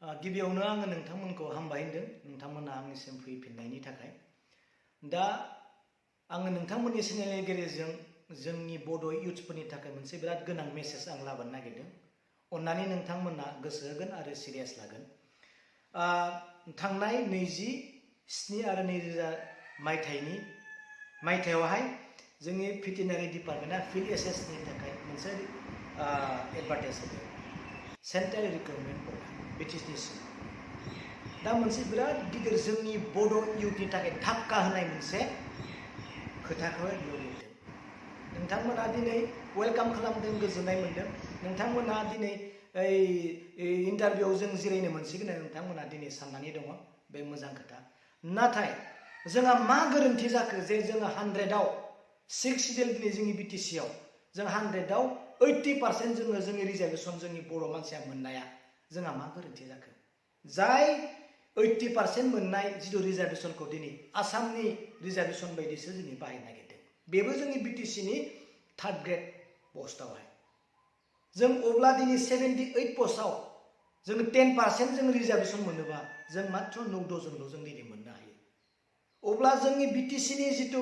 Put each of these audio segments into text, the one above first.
गिबियावनो आङो नोंथांमोनखौ हामबाय होनदों नोंथांमोना आंनिसिम फैफिननायनि थाखाय। दा आङो नोंथांमोननि चेनेलनि गेजेरजों जोंनि बड' इयुथ्सफोरनि थाखाय मोनसे बिराद गोनां मेसेज आं लाबोनो नागिरदों। अन्नानै नोंथांमोना गोसो होगोन आरो सिरियास लागोन। थांनाय 27 आरो 2000 मायथाइयावहाय जोंनि भेटेनारि डिपार्टमेन्टआ फिल्ड एसेसनि थाखाय मोनसे एडभार्टाइज होदों। सेन्ट्रेल रिक्रुटमेन्ट बर्ड बिटिसिसिम दा मोनसे बिराद गिदिर जोंनि बड' इयुथनि थाखाय धाक्का होनाय मोनसे खोथाखौ बेयाव लिरदों। नोंथांमोना दिनै वेलकाम खालामदों, गोजोननाय मोनदों। नोंथांमोना दिनै इन्टारभिउआव जों जिरायनो मोनसिगोन होननानै नोंथांमोना दिनै साननानै दङ, बे मोजां खोथा। नाथाय जोंहा मा गोरोन्थि जाखो जे जोङो 100आव 6 सिडिउल दिनै जोंनि बिटिसिआव जों 100आव 80% जोङो जोंनि रिजार्भेसन जोंनि बर' मानसिया मोननाया जोंहा मा गोरोन्थि जाखो? जाय 80% मोननाय जिथु रिजार्भेसनखौ दिनै आसामनि रिजार्भेसन बायदिसो दिनै बाहायनो नागिरदों। बेबो जोंनि बिटिसिनि 3rd ग्रेड पस्टआवहाय। जों अब्ला दिनै 78 पस्टआव जोङो 10% जों रिजार्भेसन मोनोबा जों मात्र 9 जनल' जों दिनै मोननो हायो। अब्ला जोंनि बिटिसिनि जिथु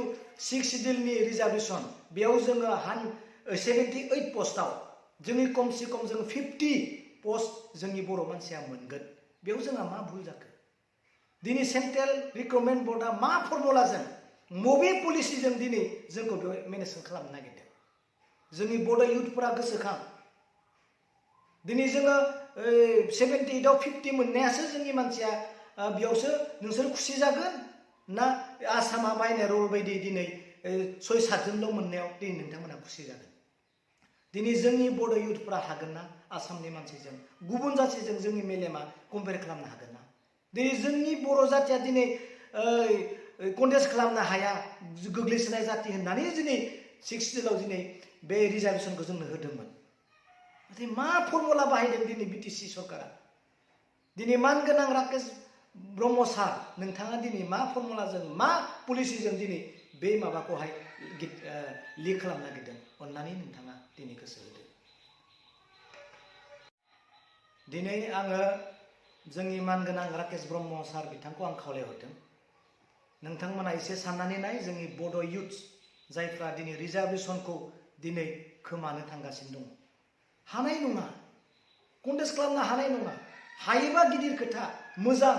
6 सिडिउलनि रिजार्भेसन बेयाव जोङो 78 पस्टआव जोंनि खमसे खम जों 50 पस्ट जोंनि बर' मानसिया मोनगोन। बेयाव जोंहा मा भुल जाखो? दिनै सेन्ट्रेल रिक्रुटमेन्ट बर्डआ मा फर्मुलाजों मबे पलिसिजों दिनै जोंखौ बेयाव मेनेज खालामनो नागिरदों? जोंनि बड' इयुथफोरा गोसोखां। दिनै जोङो 78आव 50 मोननायासो जोंनि मानसिया बेयावसो नोंसोर खुसि जागोन ना आसामा बायनाय रल बायदि दिनै 6-7 जनल' मोननायाव दिनै नोंथांमोना खुसि जागोन? दिनै जोंनि बड' इयुथफोरा हागोन ना आसामनि मानसिजों गुबुन जाथिजों जोंनि मेलेमा कम्पेयार खालामनो हागोन ना? दिनै जोंनि बर' जाथिया दिनै कन्टेस्ट खालामनो हाया, गोग्लैसोनाय जाथि होननानै दिनै 6 सिडिउलाव दिनै बे रिजार्भेसनखौ जोंनो होदोंमोन। नाथाय मा फर्मुला बाहायदों दिनै बिटिसि सरकारा? दिनै मानगोनां राकेश ब्रह्म सार, नोंथाङा दिनै मा फर्मुलाजों मा पलिसिजों दिनै बे माबाखौहाय लिक खालामनो नागिरदों? अन्नानै नोंथाङा दिनै गोसो होदो। दिनै आङो जोंनि मानगोनां राकेश ब्रह्म सार बिथांखौ आं खावलायहरदों, नोंथांमोना एसे साननानै नाय जोंनि बड' इयुथ्स जायफ्रा दिनै रिजार्भेसनखौ दिनै खोमानो थांगासिनो दङ। हानाय नङा, कन्टेस्ट खालामनो हानाय नङा। हायोबा गिदिर खोथा, मोजां,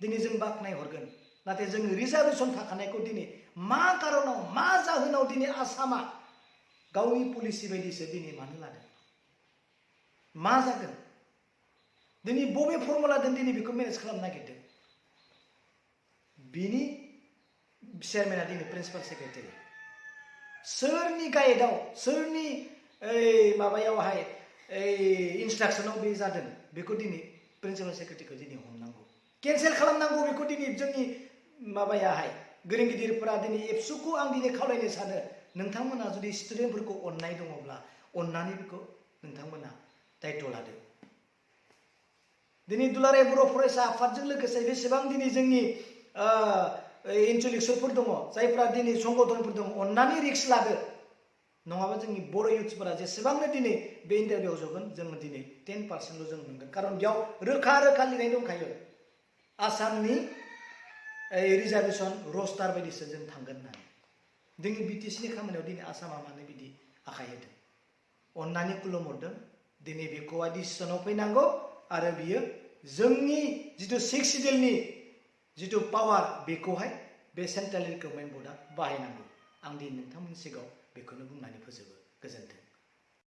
दिनै जों बाख्नायहरगोन। नाथाय जों रिजार्भेसन थाखानायखौ दिनै मा कारनाव, मा जाहोनाव दिनै आसामा गावनि पलिसि बायदिसो दिनै मानो लादों? मा जागोन? दिनै बबे फर्मुलाजों दिनै बेखौ मेनेज खालामनो नागिरदों? बिनि चेयारमेना दिनै प्रिन्सिपाल सेक्रेटारि। सोरनि गाइडआव, सोरनि माबायावहाय इन्सट्राक्सनाव बे जादों बेखौ दिनै प्रिन्सिपाल सेक्रेटारिखौ दिनै हमनांगौ, केन्सेल खालामनांगौ बेखौ दिनै जोंनि माबायाहाय गोरों गिदिरफोरा दिनै एबसुखौ आं दिनै खावलायनो सानो, नोंथांमोना जुदि स्टुडेन्टफोरखौ अननाय दङब्ला अननानै बेखौ नोंथांमोना दायित्व लादो। दिनै दुलाराय बर' फरायसा आफादजों लोगोसे बेसेबां दिनै जोंनि इन्टेलेक्सुवेलफोर दङ, जायफ्रा दिनै संगठनफोर दङ, अननानै रिक्स लादो। नङाबा जोंनि बर' इयुथ्सफोरा जेसेबांनो दिनै बे इन्टारभिउआव जगोन जोङो दिनै 10%ल' जों मोनगोन। खारन बेयाव रोखा रोखा लिरनाय दंखायो आसामनि रिजार्भेसन रस्टार बायदिसो जों थांगोन होननानै। जोंनि बिटिसिनि खामानियाव दिनै आसामा मानो बिदि आखाइ होदों? अननानै खुलुमहरदों, दिनै बेखौ डिसिसनाव फैनांगौ आरो बियो जोंनि जिथु 6 सिडिउलनि जिथु पावार बेखौहाय बे सेन्ट्रेल रिक्रुटमेन्ट बर्डआ बाहायनांगौ। आं दिनै नोंथांमोननि सिगाङाव बेखौनो बुंनानै फोजोबो। गोजोन्थों।